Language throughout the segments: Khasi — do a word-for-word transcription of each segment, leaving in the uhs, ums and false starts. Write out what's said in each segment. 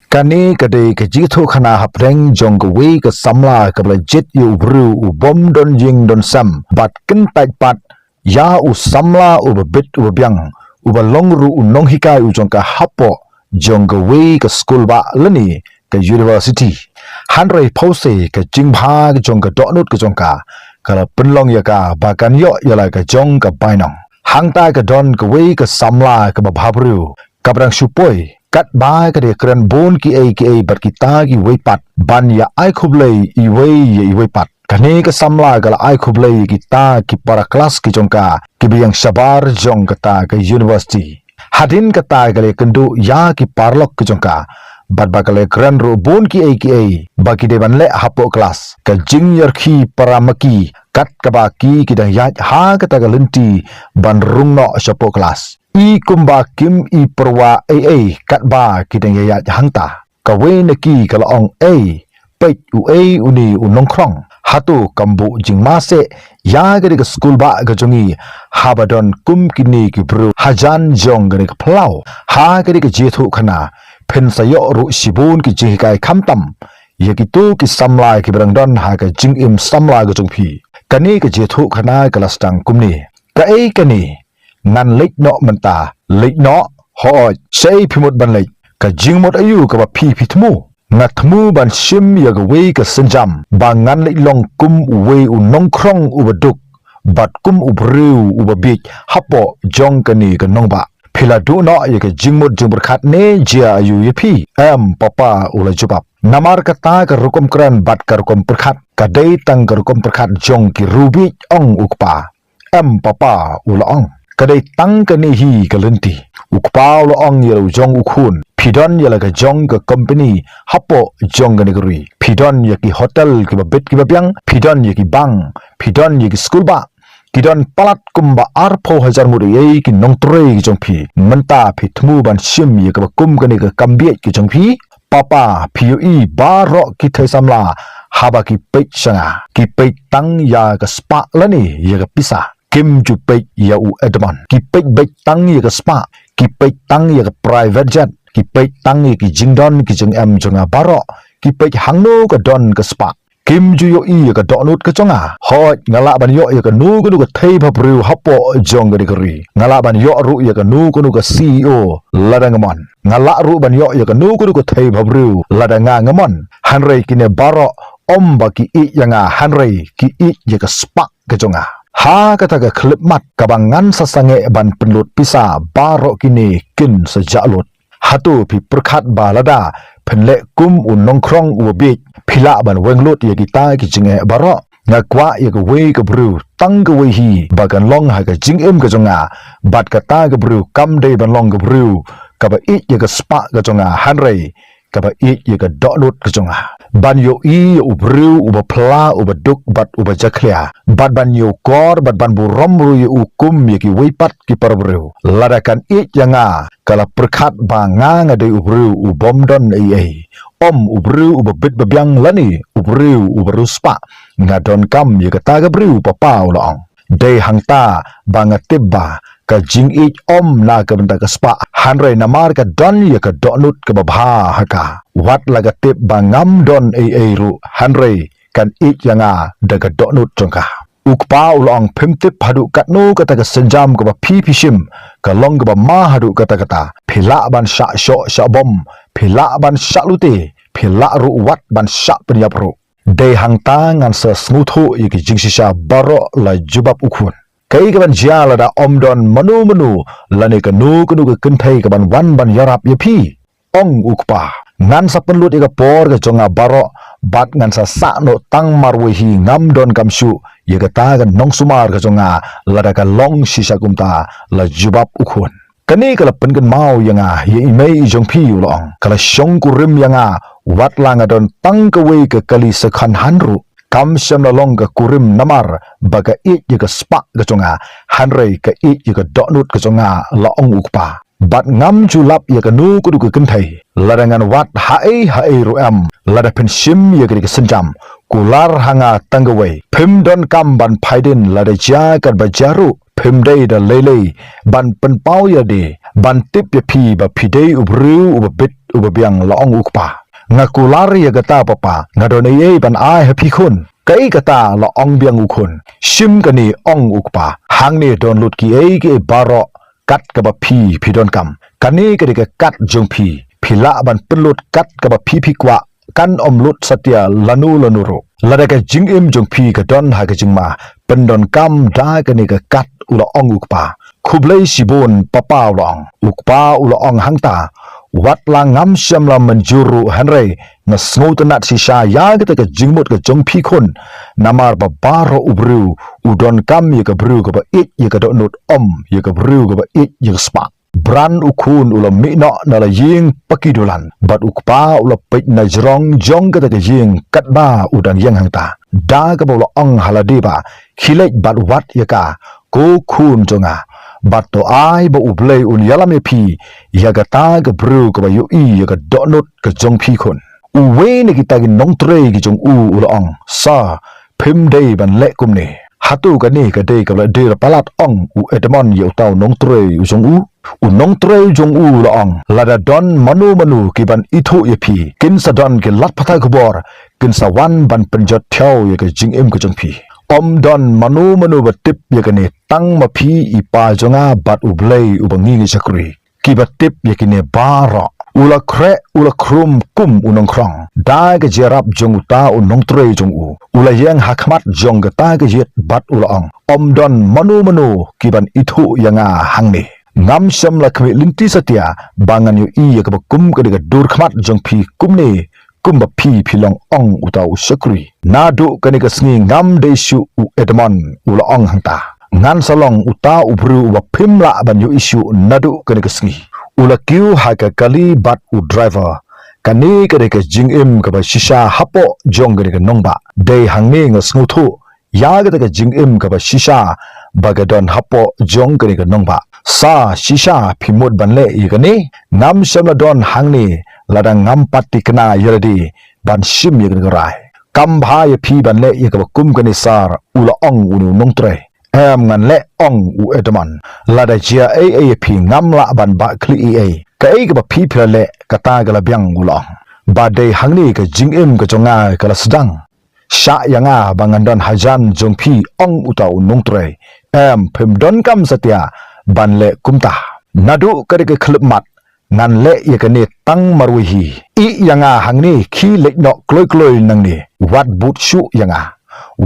Kane ka dei ka jingïathuhkhana hapdeng jong kawei ka samla kaba la jied ïa u briew u bym don ïing don sem bad kyntait pat ïa u samla uba bit uba biang, uba long ruh u nonghikai u jong ka hapoh jong kawei ka skul bah lane ka university. Hynrei phewse ka jingbha jong ka dohnud ka jong ka, ka la pynlong ïa ka ba kan ïoh ïa la ka jong ka bainong. Hangta ka don kawei ka samla kaba bhabriew, kaba dang shu poi, katba ka dei kren bun kiei kiei bad kita kiwei pat ban ïa ai khublei iwei ïa iwei pat. Kane ka samla ka la ai khublei ïa kita ki para klas ki jong ka, kiba ïeng shabar jong kata ka university. Hadien kata ka la ïakynduh ïa ki paralok ki jong ka bad ba ka la ïakren ruh bun kiei kiei ba ki dei ban leh hapoh klas. Ka jingïarkhih para ma ki kat kaba ki ki dang ïaid ha kata ka lynti ban rung noh shapoh klas. I kumba kim i pyrwa ei ei katba ki dang ïaid hangta. Kawei na ki ka la ong, "Ei, peit uei une u nongkhrong. Hato kam buh jingma seh ïa kane ka skul bah ka jong ngi, haba don kum kine ki briew hajan jong kane ka phyllaw? Ha kane ka jingïathuhkhana phin sa ïoh ruh shibun ki jinghikai khamtam ïa kito ki samla kiba dang don ha ka jingim samla ka jong phi." Kane ka jingïathuhkhana ka la sdang kumne. "Kaei kane? Ngan leit noh mynta." "Leit noh? Hooid, shaei phi mut ban leit? Ka jingmut aïu kaba phi phi thmu?" "Nga thmu ban shim ïa kawei ka sienjam ba ngan leit long kum uwei u nongkhrong uba duk bad kum u briew uba bieit hapoh jong kane ka nongbah." "Phi la duh noh ïa ka jingmut jingpyrkhat ne jia aïu ïa phi?" "Em papa," u la jubab. "Namar kata ka rukom kren bad ka rukom pyrkhat ka dei tang ka rukom pyrkhat jong ki riewbieit," ong u kpa. "Em papa," u la ong. "Ka dei tang kane hi ka lynti." U kpa u la ong ïa la u jong u khun, "Phi don ïa la ka jong ka company hapoh jong kane ka ri. Phi don ïa ki hotel kiba bit kiba biang, phi don ïa ki bank, phi don ïa ki skul bah. Ki don palat kumba arphew hajar ngut ei ei ki nongtrei ki jong phi. Mynta phi thmu ban shim ïa kaba kum kane ka kam bieit ka jong phi? Papa, phi ïohi baroh ki thei samla haba ki peit sha nga, ki peit tang ïa ka spah lane ïa ka pisa. Kim ju peit ïa u Edmond. Ki peit beit tang ïa ka spah. Ki peit tang ïa ka private jet. Ki peit tang ïa ki jingdon ki jingem jong nga baroh. Ki peit hangno ka don ka spah. Kim ju ïohi ïa ka dohnud ka jong nga. Hooid, nga lah ban ïoh ïa kano kano ka thei bhabriew hapoh jong kane ka ri. Nga lah ban ïoh ruh ïa kano kano ka C E O lada nga mon. Nga lah ruh ban ïoh ïa kano kano ka thei bhabriew lada nga nga mon. Hynrei kine baroh ym ba ki ïeit ïa nga, hynrei ki ïeit ïa ka spah ka jong nga. Ha kata ka khyllipmat kaba ngan sa sangeh ban pynlut pisa, baroh kine kin sa jah lut. Hato phi pyrkhat ba lada phin leh kum u nongkhrong uba bieit, phi lah ban weng lut ïa kita ki jingeh baroh? Nga kwah ïa kawei ka briew, tang kawei hi, ba kan long ha ka jingim ka jong nga, bad kata ka briew kam dei ban long ka briew kaba ïeit ïa ka spah ka jong nga, hynrei kaba ïeit ïa ka dohnud ka jong nga. Ban ïohi ïa u briew uba phylla, uba duk bad uba jakhlia, bad ban ïoh kor bad ban burom ruh ïa u kum ïa kiwei pat ki para briew. Lada kan ïeit ïa nga, ka la pyrkhat ba nga nga dei u briew u bym don ei ei, ym u briew uba bit ba biang lane u briew uba riewspah. Nga donkam ïa kata ka briew, papa, u la ong. Dei hangta ba nga tip ba ka jingïeit ym na ka bynta ka spah, hynrei namar ka don ïa ka dohnud kaba bha ha ka. Wat la ka tip ba ngam don ei ei ruh, hynrei kan ïeit ïa nga da ka dohnud jong ka. U kpa u la ong, phim tip haduh katno kata ka sienjam kaba phi phi shim ka long kaba ma haduh katta katta. Phi lah ban shah shoh shah bom, phi lah ban shah lute, phi lah ruh wat ban shah pynïap ruh. Dei hangta ngan sa sngewthuh ïa ki jingshisha baroh, la jubab u khun. Kaei kaban jia lada ym don mano mano lane kano kano ka kynthei kaban wan ban ïarap ïa phi? Ong u kpa. Ngan sa pynlut ïa ka por ka jong nga baroh bad ngan sa sah noh tang marwei hi, ngam donkam shuh ïa kata ka nongsumar ka jong nga lada ka long shisha kumta, la jubab u khun. Kane ka la pynkynmaw ïa nga ïa i mei i jong phi, u la ong. Ka la shongkurim ïa nga wat la nga don tang kawei ka kali second hand ruh. Kam shym la long ka kurim namar ba ka ïeit ïa ka spah ka jong nga, hynrei ka ïeit ïa ka dohnud ka jong nga, la ong u kpa. Bad ngam ju lap ïa kano kano ka kynthei lada ngan wad haei haei ruh em. Lada phin shim ïa kane ka sienjam, kular ha nga tang kawei. Phim donkam ban phai dien lada jia katba jia ruh. phim dei da lei lei ban pynpaw ïa lade ban tip ïa phi ba phi dei u briew uba bit uba biang, la ong u kpa. Nga kular ïa kata papa, nga don ei ei ban ai ha phi khun. Kaei kata, la ong biang u khun. Shim kane, ong u kpa. Hangne don lut kiei kiei baroh kat kaba phi phi donkam. Kane ka dei ka kat jong phi. Phi lah ban pynlut kat kaba phi phi kwah, kan ym lut satia lano lano ruh. Lada ka jingim jong phi ka don ha ka jingma, pyndonkam da kane ka kat, u la ong u kpa. Khublei shibun papa, u la ong. U kpa u la ong hangta. Wat la ngam shym la mynjur ruh hynrei nga sngewtynnat shisha ïa kata ka jingmut ka jong phi khun. Namar ba baroh u briew u donkam ïa ka briew kaba ïeit ïa ka dohnud, ym ïa ka briew kaba ïeit ïa ka spah. Bran u khun u la mih noh na la ïing paki dulan bad u kpa u la peit na jrong jong kata ka ïing katba u dang ïeng hangta. Da kaba u la ong ha lade ba, khie leit bad wad ïa ka, ko khun jong nga. Bad to ai ba U Blei un ïalam ïa phi ïa kata ka briew kaba ïohi ïa ka dohnud ka jong phi khun. Uwei na kita ki nongtrei ki jong u u la ong, sir, phim dei ban leh kumne. Hato kane ka dei kaba la dei palat, ong u Edmond ïa uta u nongtrei u jong u. U nongtrei u jong u u la ong, lada don mano mano ki ban ithuh ïa phi, kin sa don ki lad pathai khubor, kin sa wan ban pynjot thiaw ïa ka jingim ka jong phi. Ym don mano mano ba tip ïa kane, tang ma phi, i pa jong nga bad U Blei uba ngi ngi shakri. Kiba tip ïa kine baroh. U la khreh, u la khrum kum u nongkhrong da ka jingïarap jong uta u nongtrei jong u. U la ïeng ha khmat jong kata ka ïit bad u la ong, ym don mano mano ki ban ithuh ïa nga hangne. Ngam shym la khmih lynti satia ba ngan ïohi ïa kaba kum ka dei ka dur khmat jong phi kumne, kumba phi phi long, ong uta u shakri. Naduh kane ka sngi ngam dei shuh u Edmond, u la ong hangta. Ngan sa long uta u briew uba phim lah ban ïohi shuh naduh kane ka sngi. U la kiew ha ka kali bad u driver. Kane ka dei ka jingim kaba shisha hapoh jong kane ka nongbah. Dei hangne nga sngewthuh ïa kata ka jingim kaba shisha ba ka don hapoh jong kane ka nongbah. Sa shisha phi mut ban leh ïa kane, ngam shym la don hangne lada ngam pat tikna ïa lade ban shim ïa kane ka rai. Kam bha ïa phi ban leh ïa kaba kum kane sir, u la ong une u nongtrei. Em ngan leh, ong u Edmond. Lada jia ei ei ïa phi ngam lah ban bah khlieh ei ei. Kaei kaba phi phi la leh kata ka la biang, u la ong. Ba dei hangne ka jingim ka jong nga ka la sdang. Shah ïa nga ba ngan don hajan jong phi, ong uta u nongtrei. Em phim donkam satia ban leh kumta. Naduh ka dei ka khyllipmat ngan leh ïa kane tang marwei hi. Ïeh ïa nga hangne, khie leit noh kloi kloi nangne. Wat bud shuh ïa nga.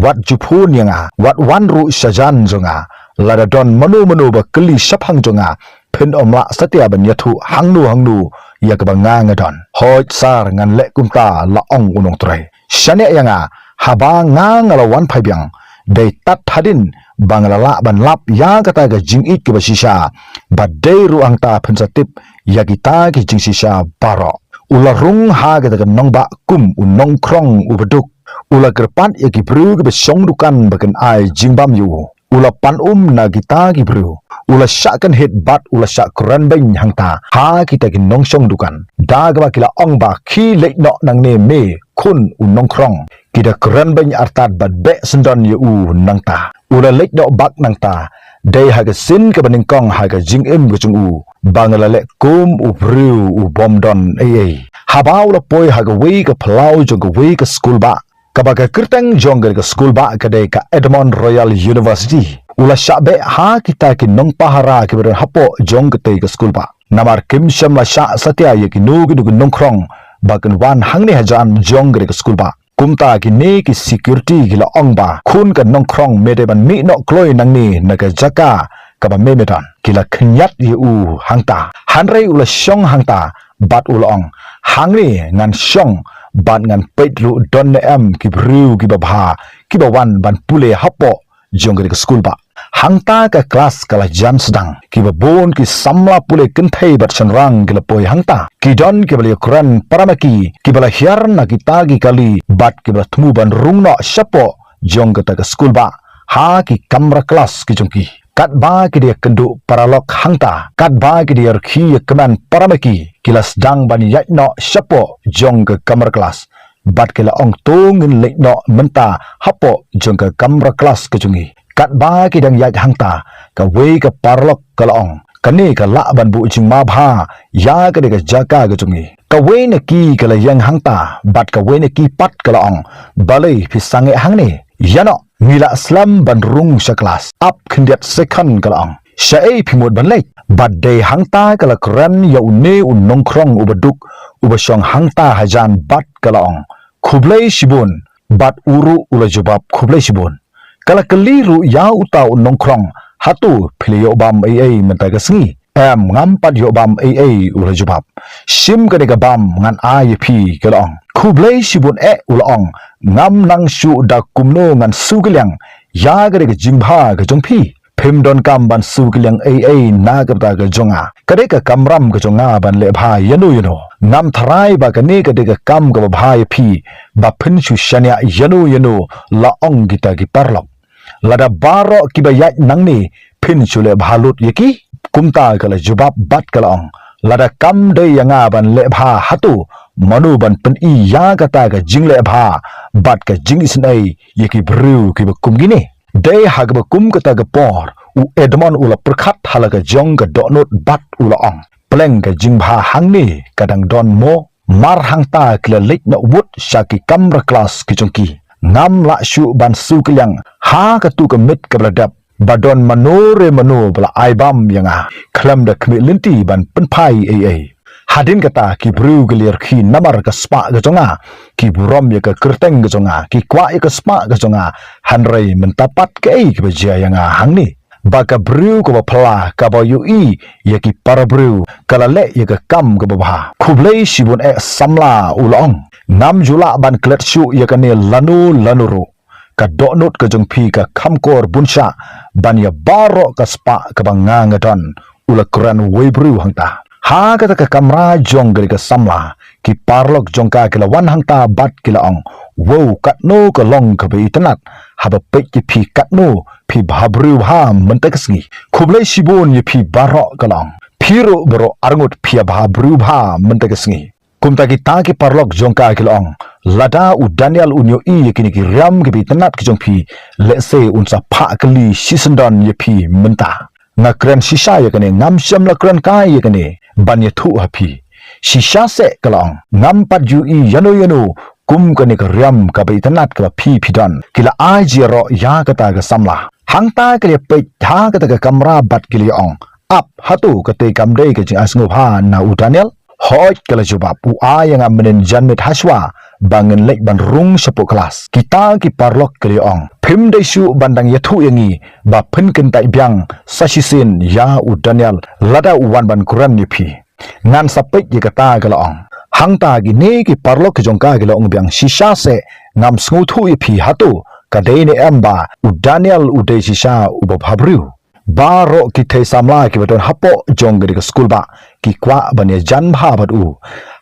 Wat ju phone ïa nga. Wat wan ruh shajan jong nga. Lada don mano mano ba kylli shaphang jong nga, phin ym lah satia ban ïathuh hangno hangno ïa kaba nga nga don. Hooid sir, ngan leh kumta, la ong u nongtrei. Shaniah ïa nga, haba nga nga la wan phai biang, dei tad hadien ba nga la lah ban lap ïa kata ka jingïeit kaba shisha. Ba dei ruh hangta phin sa tip ïa kita ki jingshisha baroh. U la rung ha kata ka nongbah kum u nongkhrong uba duk. U la kyrpad ïa ki briew kiba shong dukan ba kin ai jingbam ïa u. U la pan um na kita ki briew. U la shah kynhit bad u la shah kren beiñ hangta ha kita ki nongshong dukan. Da kaba ki la ong ba, khie leit noh nangne me khun u nongkhrong. Ki da kren beiñ artat bad beh syndon ïa u nangta. U la leit noh bak nangta. Dei ha ka sien kaba nyngkong ha ka jingim ka jong u ba nga la leh kum u briew u bym don ei ei. Haba u la poi ha kawei ka phyllaw jong kawei ka skul bah, kaba ka kyrteng jong ka skul bah ka dei ka Edmond Royal University. U la shah beh ha kita ki nongpahara kiba don hapoh jong katei ka skul bah. Namar kim shym la shah satia ïa kino kino ki nongkhrong ba kin wan hangne hajan jong ka skul bah. Kumta kine ki security ki la ong ba, khun ka nongkhrong, me dei ban mih noh kloi nangne na ka jaka kaba me me don. Ki la khynñiat ïa u hangta. Hynrei u la shong hangta bad u la ong, hangne ngan shong bad ngan peit ruh don ne em ki briew kiba bha kiba wan ban pule hapoh jong ka skul bah. Hangta ka klas ka la jan sdang. Kiba bun ki samla pule kynthei bad shynrang ki la poi hangta. Ki don kiba la ïakren para ma ki, kiba la hiar na kita ki kali bad kiba la thmu ban rung noh shapoh jong kata ka skul bah ha ki kamra klas ki jong ki. Katba ki da ïakynduh paralok hangta, katba ki da ïarkhie ïakmen para ma ki, ki la sdang ban ïaid noh shapoh jong ka kamra klas. Bad ki la ong, to ngin leit noh mynta hapoh jong ka kamra klas ka jong ngi. Katba ki dang ïaid hangta, kawei ka paralok ka la ong, kane ka lah ban buh jingma bha ïa kane ka jaka ka jong ngi. Kawei na ki ka la ïeng hangta bad kawei na ki pat ka la ong, balei phi sangeh hangne? Ïa noh, ngi la slem ban rung sha klas. Ap khyndiat second ka la ong, shaei phi mut ban leit? Bad dei hangta ka la kren ïa une u nongkhrong uba duk uba shong hangta hajan bad ka la ong, khublei shibun. Bad u ruh u la jubab, khublei shibun. Ka la kylli ruh ïa uta u nongkhrong, hato phi la ïoh bam ei ei mynta ka sngi? Em, ngam pat ïoh bam ei ei, u la jubab. Shim kane ka bam ngan ai ïa phi, ka la ong. Khublei shibun eh, u la ong. Ngam nang shuh da kumno ngan siew kylliang ïa kane ka jingbha ka jong phi. Phim donkam ban siew kylliang ei ei na ka bynta ka jong nga. Ka dei ka kamram ka jong nga ban leh bha ïano ïano. Ngam tharai ba kane ka dei ka kam kaba bha ïa phi ba phin shu shaniah ïano ïano, la ong kita ki paralok. Lada baroh kiba ïaid nangne phin shu leh bha lut ïa ki? Kumta ka la jubab bad ka la ong, lada kam dei ïa nga ban leh bha, hato mano ban pyni ïa kata ka jingleh bha bad ka jingisynei ïa ki briew kiba kum kine? Dei ha kaba kum kata ka por u Edmond u la pyrkhat ha la ka jong ka dohnud bad u la ong, pleng ka jingbha hangne ka dang don mo. Mar hangta ki la leit noh wut sha ki kamra klas ki jong ki. Ngam lah shuh ban siew kylliang ha katu ka miet kaba la dep ba don mano re mano ba la ai bam ïa nga khlem da khmih lynti ban pynphai ei ei. Hadien kata ki briew ki la ïarkhie namar ka spah ka jong nga, ki burom ïa ka kyrteng ka jong nga, ki kwah ïa ka spah ka jong nga. Hynrei mynta pat kaei kaba jia ïa nga hangne? Ba ka briew kaba phylla kaba ïohi ïa ki para briew ka la leh ïa ka kam kaba bha. Khublei shibun eh samla, u la ong. Ngam ju lah ban klet shuh ïa kane lano lano ruh. Ka dohnud ka jong phi ka kham kor bun shah ban ïa baroh ka spah kaba nga nga don, u la kren uwei briew hangta. Ha kata ka kamra jong kane ka samla, ki paralok jong ka ki la wan hangta bad ki la ong, wow, katno ka long kaba itynnat, haba peit ïa phi katno phi bhabriew bha mynta ka sngi. Khublei shibun ïa phi baroh, ka la ong. Phi ruh baroh arngut phi ïa bhabriew bha mynta ka sngi. Kumta kita ki paralok jong ka ki la ong, lada u Daniel un ïohi ïa kine ki riam kiba itynnat ki jong phi, lehse un sa phah kylli shisyndon ïa phi mynta. Nga kren shisha ïa kane, ngam shym la kren kai ïa kane ban ïathuh ha phi. Shisha seh, ka la ong, ngam pat ju ïohi ïano ïano kum kane ka riam kaba itynnat kaba phi phi don. Ki la ai jia roh ïa kata ka samla. Hangta ki la peit ha kata ka kamra bad ki la ong, ap, hato kata kam dei ka jingai sngewbha na u Daniel? Hooid, ka la jubab, u ai ïa nga mynnin janmiet hashwa ba ngin leit ban rung shapoh klas. Kita ki paralok ki la ong, phim dei shuh ban dang ïathuh ïa ngi ba phin kyntait biang sa shisien ïa u Daniel lada u wan ban kren ïa phi. Ngan sa peit ïa kata, ka la ong. Hangta kine ki paralok ki jong ka ki la ong biang, shisha seh, ngam sngewthuh ïa phi, hato ka dei ne em ba u Daniel u dei shisha uba bhabriew? Baroh ki thei samla kiba don hapoh jong kane ka skul bah ki kwah ban ïajan bha bad u.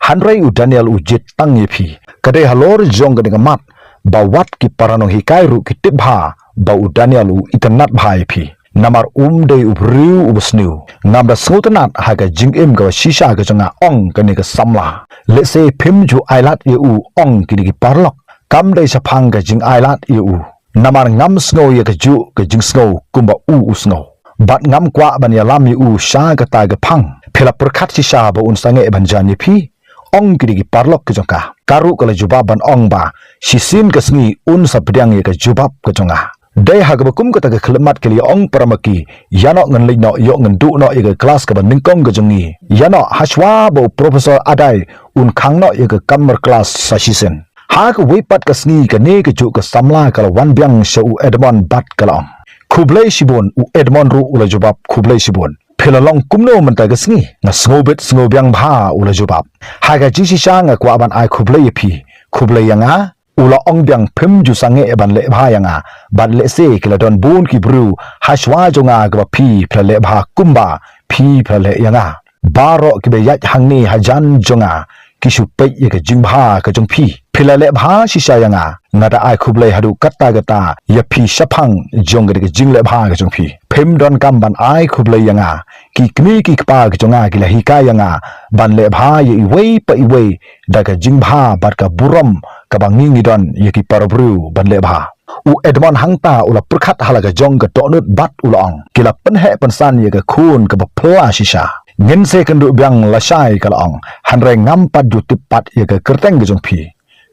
Hynrei u Daniel u jied tang ïa phi. Ka dei halor jong kane ka mat ba wat ki para nonghikai ruh ki tip bha ba u Daniel u itynnat bha ïa phi. Namar um dei u briew uba sniew. Ngam da sngewtynnat ha ka jingim kaba shisha ka jong nga, ong kane ka samla. Lehse phim ju ailad ïa u, ong kine ki paralok. Kam dei shaphang ka jingailad ïa u. Namar ngam sngew ïa kajuh ka jingsngew kumba u u sngew. Bad ngam kwah ban ïalam ïa u sha kata ka phang. Phi la pyrkhat shisha ba un sangeh ban jan ïa phi? Ong kine ki paralok ki jong ka. Ka ruh ka la jubab ban ong ba shisien ka sngi un sa pdiang ïa ka jubab ka jong nga. Dei ha kaba kum kata ka khyllipmat ki la ong para ma ki, ïa noh ngan leit noh, ïoh ngan duh noh ïa ka klas kaba nyngkong ka jong ngi. Ïa noh hashwa ba u professor Adai un khang noh ïa ka kamra klas sa shisien. Ha kawei pat ka sngi kane kajuh ka samla ka la wan biang sha u Edmond bad ka la ong, khublei shibun. U Edmond ruh u la jubab, khublei shibun. Phi la long kumno mynta ka sngi? Nga sngewbit sngewbiang bha, u la jubab. Ha ka jingshisha nga kwah ban ai khublei ïa phi. Khublei ïa nga? U la ong biang, phim ju sangeh ban leh bha ïa nga. Bad lehse ki la don bun ki briew hashwa jong nga kaba phi phi la leh bha kumba phi phi la leh ïa nga. Baroh kiba ïaid hangne hajan jong nga ki shu peit ïa ka jingbha ka jong phi. Phi la leh bha shisha ïa nga. Nga da ai khublei haduh katta katta ïa phi shaphang jong ka jingleh bha ka jong phi. Phim donkam ban ai khublei ïa nga. Ki kmie ki kpa ka jong nga ki la hikai ïa nga ban leh bha ïa iwei pa iwei da ka jingbha bad ka burom kaba ngi ngi don ïa ki para briew ban leh bha. U Edmond hangta u la pyrkhat ha la ka jong ka dohnud bad u la ong, ki la pynheh pynsan ïa ka khun kaba phylla shisha. Ngin sa ïakynduh biang lashai, ka la ong, hynrei ngam pat ju tip pat ïa ka kyrteng ka jong phi.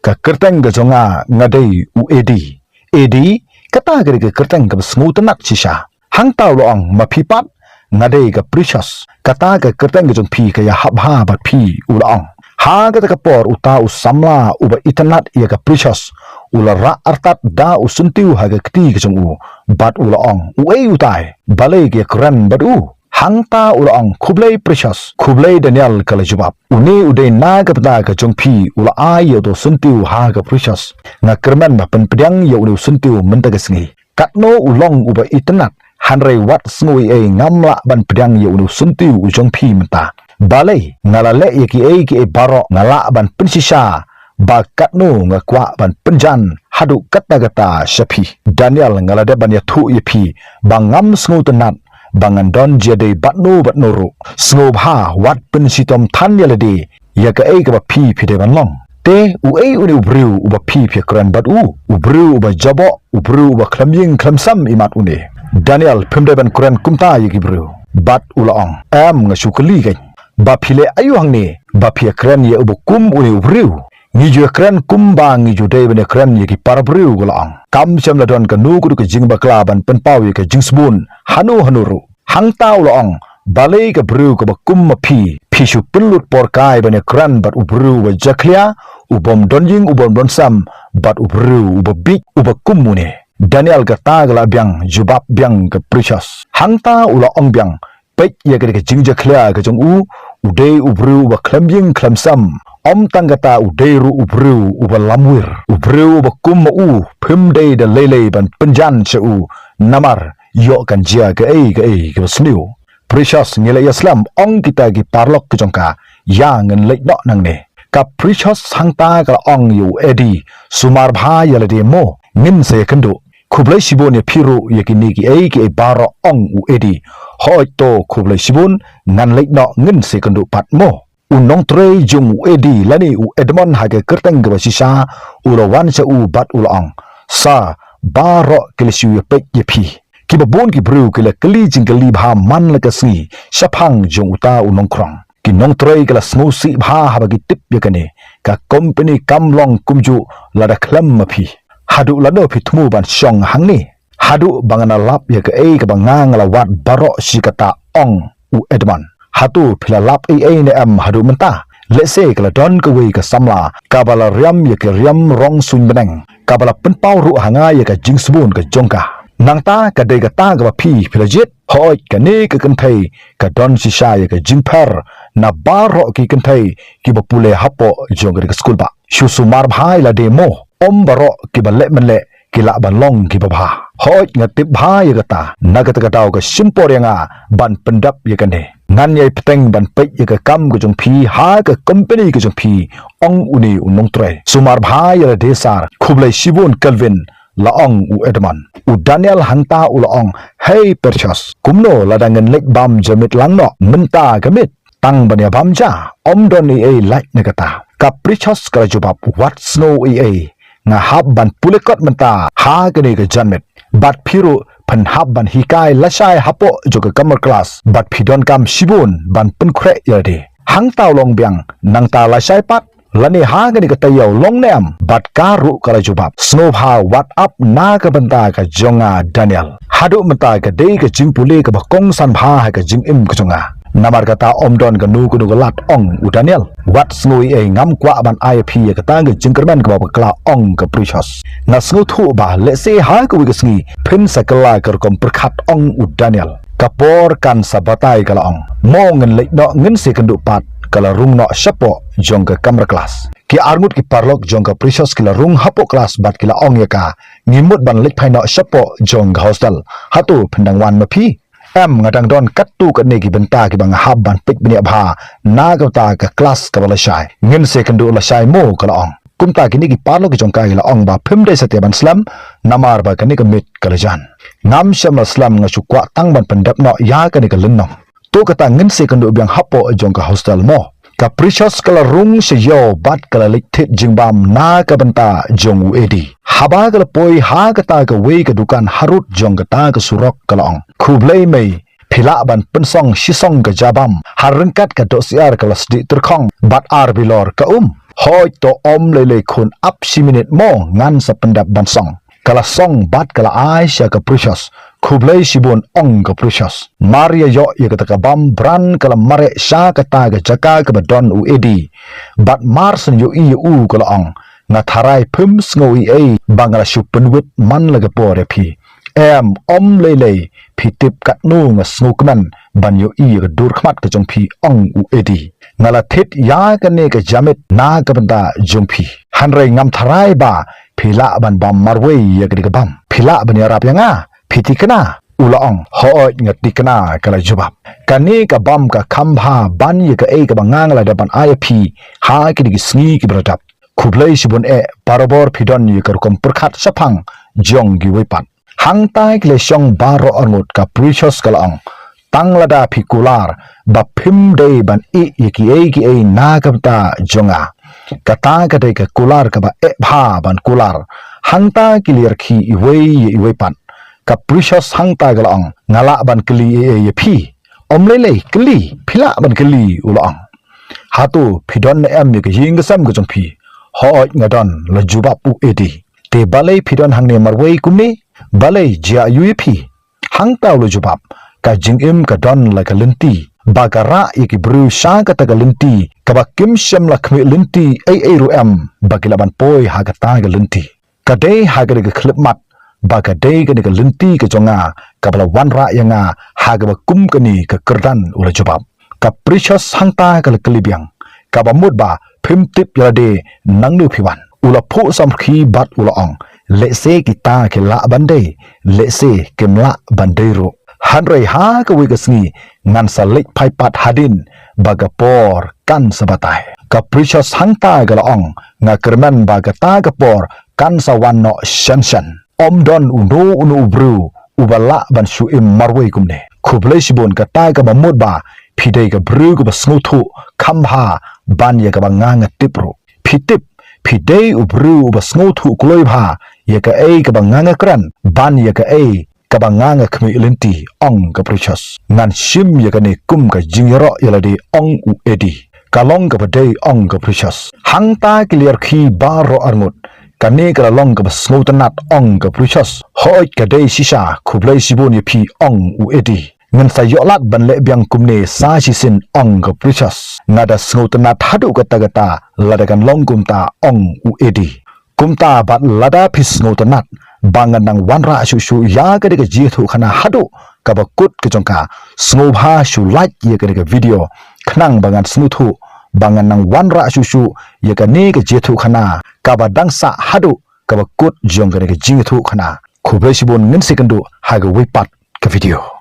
Ka kyrteng ka jong nga nga dei u Eddie. Eddie, kata ka dei ka kyrteng kaba sngewtynnat shisha. Hangta u la ong, ma phi pat? Nga dei ka Precious. Kata ka kyrteng ka jong phi ka ïahap bha bad phi, u la ong. Ha kata ka por uta u samla uba itynnat ïa ka Precious u la rah artat da u syntiew ha ka kti ka jong u bad u la ong, uei utai? Balei ka ïakren bad u? Hangta u la ong, khublei Precious. Khublei Daniel, ka la jubab. Une u dei na ka bynta ka jong phi, u la ai ïa uta u syntiew ha ka Precious. Nga kyrmen ba pynpdiang ïa une u syntiew mynta ka sngi. Katno u long uba itynnat, hynrei wat sngew ei ei, ngam lah ban pdiang ïa une u syntiew u jong phi mynta. Balei, nga la leh ïa kiei kiei baroh, nga lah ban pynshisha ba katno nga kwah ban pynjan haduh katta katta sha phi. Daniel, nga la dep ban ïathuh ïa phi ba ngam sngewtynnat ba ngan don jia dei bad no bad no ruh. Sngewbha wat pynshitom than ïa lade ïa kaei kaba phi phi dei ban long. Te uei une u briew uba phi phi ïakren bad u? U briew uba jaboh, u briew uba khlem ïing khlem sem imat une. Daniel, phim dei ban kren kumta ïa ki briew. Bad u la ong, em, nga shu kylli kein. Ba phi leh aïu hangne ba phi ïakren ïa uba kum une u briew? Ngi ju ïakren kumba ngi ju dei ban ïakren ïa ki para briew, ka la ong. Kam shym la don kano kano ka jingbakla ban pynpaw ïa ka jingsbun hano hano ruh. Hangta u la ong, balei ka briew kaba kum ma phi, phi shu pynlut por kai ban ïakren bad u briew uba jakhlia, u bym don ïing, u bym don sem, bad u briew uba bieit uba kum une? Daniel, kata ka la biang, jubab biang ka Precious. Hangta u la ong biang, peit ïa ka dei ka jingjakhlia ka jong u, u dei u briew uba khlem ïing khlem sem. Ym tang kata, u dei ruh u briew uba lamwir. U briew uba kum ma u, phim dei da lei lei ban pynjan sha u. Namar ïoh kan jia kaei kaei kaba sniew. Precious, ngi la ïaslem, ong kita ki paralok ki jong ka. Ïa ngin leit noh nangne. Ka Precious hangta ka la ong ïa u Eddie, sumar bha ïa lade mo, ngin sa ïakynduh. Khublei shibun ïa phi ruh ïa kine kiei kiei baroh, ong u Eddie. Hooid to, khublei shibun, ngan leit noh, ngin sa ïakynduh pat mo. U nongtrei jong u Eddie lane u Edmond ha ka kyrteng kaba shisha u la wan sha u bad u la ong, sir, baroh ki la shu ïapeit ïa phi. Kiba bun ki briew ki la kylli jingkylli bha man la ka sngi shaphang jong uta u nongkhrong. Ki nongtrei ki la sngewsih bha haba ki tip ïa kane. Ka kompani kam long kumjuh lada khlem ma phi. Haduh lano phi thmu ban shong hangne? Haduh ba ngan lap ïa kaei kaba nga nga la wad baroh shi katta, ong u Edmond. Hato phi la lap ei ei ne em haduh mynta? Lehse ka la don kawei ka samla kaba la riam ïa ka riam rong suiñ bneng, kaba la pynpaw ruh ha nga ïa ka jingsbun ka jong ka. Nangta ka dei kata kaba phi phi la jied. Hooid, kane ka kynthei ka don shisha ïa ka jingpher na baroh ki kynthei kiba pule hapoh jong ka skul bah. Shu sumar bha ïa lade mo. Ym baroh kiba leh mynleh ki lah ban long kiba bha. Hooid, nga tip bha ïa kata. Na kata ka daw ka shim por ïa nga ban pyndap ïa kane. Ngan ïai bteng ban peit ïa ka kam ka jong phi ha ka kompani ka jong phi, ong une u nongtrei. Sumar bha ïa lade sir. Khublei shibun Kelvin, la ong u Edmond. U Daniel hangta u la ong, hei Precious, kumno lada ngin leit bam ja miet lang noh mynta ka miet? Tang ban ïa bam ja, ym don ei ei lait na kata. Ka Precious ka la jubab, wat sngew ei ei, nga hap ban pule kot mynta ha kane ka janmiet. Bad phi ruh phin hap ban hikai lashai hapoh jong ka kamra klas, bad phi donkam shibun ban pynkhreh ïa lade. Hangta u la ong biang, nangta lashai pat lane ha kane ka taïew long ne em, bad ka ruh ka la jubab, sngewbha wat ap na ka bynta ka jong nga Daniel. Haduh mynta ka dei ka jingpule kaba kongsan bha ha ka jingim ka jong nga. Namar kata ym don kano kano ka lad, ong u Daniel. Wat sngew ei ei, ngam kwah ban ai ïa phi ïa kata ka jingkyrmen kaba bakla, ong ka Precious. Nga sngewthuh ba lehse ha kawei ka sngi phin sa kylla ka rukom pyrkhat, ong u Daniel. Ka por kan sa batai, ka la ong. Mo ngin leit noh, ngin sa ïakynduh pat, ka la rung noh shapoh jong ka kamra klas. Ki arngut ki paralok jong ka Precious ki la rung hapoh klas bad ki la ong ïa ka, ngi mut ban leit phai noh shapoh jong ka hostel. Hato phin dang wan ma phi? Em, nga dang don katto katne ki bynta kiba nga hap ban peit bniah bha na kata ka klas kaba lashai. Ngin sa ïakynduh lashai mo, ka la ong. Kumta kine ki paralok ki jong ka ki la ong ba phim dei satia ban slem, namar ba kane ka miet ka la jan. Ngam shym la slem, nga shu kwah tang ban pyndep noh ïa kane ka lynnong. To kata ngin sa ïakynduh biang hapoh jong ka hostel mo. Ka Precious ka la rung sha ïew bad ka la leit thied jingbam na ka bynta jong u Eddie. Haba ka la poi ha kata kawei ka dukan harud jong kata ka surok ka la ong, "Khublei mei, phi lah ban pynsong shisong ka jabam." Ha ryngkat ka dohsyiar ka la sdieh tyrkhong bad ar bilor ka um. "Hooid to, ym lei lei khun, ap shi minit mo, ngan sa pyndep ban song." Ka la song bad ka la ai sha ka Precious. "Khublei shibun," ong ka Precious. Mar ïa ïoh ïa kata ka bam bran ka la mareh sha kata ka jaka kaba don u Eddie. Bad mar shen ïohi ïa u ka la ong, "Nga tharai phim sngew ei ei ba nga la shu pynwit man la ka por ïa phi. Em, ym lei lei, phi tip katno nga sngewkmen ban ïohi ïa ka dur khmat ka jong phi," ong u Eddie. "Nga la thied ïa kane ka jaka na ka bynta jong phi. Hynrei ngam tharai ba phi lah ban bam marwei ïa kane ka bam. Phi lah ban ïarap ïa nga? Phi thikna?" u la ong. "Hooid nga thikna," ka la jubab. "Kane ka bam ka kham bha ban ïa kaei kaba nga nga la dep ban ai ïa phi ha kine ki sngi kiba la dep. Khublei shibun eh, barabor phi don ïa ka rukom pyrkhat shaphang jong kiwei pat." Hangta ki la shong baroh arngut, ka Precious ka la ong, "Tang lada phi kular ba phim dei ban ïeh ïa kiei kiei na ka bynta jong nga, kata ka dei ka kular kaba eh bha ban kular." Hangta ki la ïarkhie iwei ïa iwei pat. Ka Precious hangta ka la ong, "Nga lah ban kylli ei ei ïa phi?" "Ym lei lei, kylli, phi lah ban kylli," u la ong. "Hato phi don ne em ïa ka ïing ka sem ka jong phi?" "Hooid nga don," la jubab u Eddie. "Te balei phi don hangne marwei kumne? Balei, jia aïu ïa phi?" Hangta u la jubab, "Ka jingim ka don la ka lynti, ba ka rah ïa ki briew sha kata ka lynti, kaba kim shym la khmih lynti ei ei ruh em ba ki lah ban poi ha kata ka lynti. Ka dei ha kane ka khyllipmat ba ka dei kane ka lynti ka jong nga kaba la wanrah ïa nga ha kaba kum kane ka kyrdan," u la jubab. Ka Precious hangta ka la kylli biang, "Kaba mut ba phim tip ïa lade nangno phi wan?" U la phuh samrkhie bad u la ong, "Lehse kita ki lah ban dei, lehse kim lah ban dei ruh. Hynrei ha kawei ka sngi ngan sa leit phai pat hadien ba ka por kan sa batai." Ka Precious hangta ka la ong, "Nga kyrmen ba kata ka por kan sa wan noh shen shen. Ym don uno uno u briew uba lah ban shu im marwei kumne. Khublei shibun, kata kaba mut ba phi dei ka briew kaba sngewthuh kham bha ban ïa kaba nga nga tip ruh. Phi tip, phi dei u briew uba sngewthuh kloi bha ïa kaei kaba nga nga kren ban ïa kaei kaba nga nga khmih lynti," ong ka Precious. "Ngan shim ïa kane kum ka jingïaroh ïa lade," ong u Eddie. "Ka long kaba dei," ong ka Precious. Hangta ki la ïarkhie baroh arngut. "Kane ka la long kaba sngewtynnat," ong ka Precious. "Hooid ka dei shisha, khublei shibun ïa phi," ong u Eddie. "Ngin sa ïoh lad ban leh biang kumne sa shisien," ong ka Precious. "Nga da sngewtynnat haduh katta katta lada kan long kumta," ong u Eddie. "Kumta bad lada phi sngewtynnat ba ngan nang wanrah shuh shuh ïa kane ka jingïathuhkhana haduh kaba kut ka jong ka, sngewbha shu like ïa kane ka video khnang ba ngan sngewthuh ba ngan nang wanrah shuh shuh ïa kane ka jingïathuhkhana kaba dang sah haduh kaba kut jong kane ka jingïathuhkhana. Khublei shibun, ngin sa ïakynduh ha kawei pat ka video."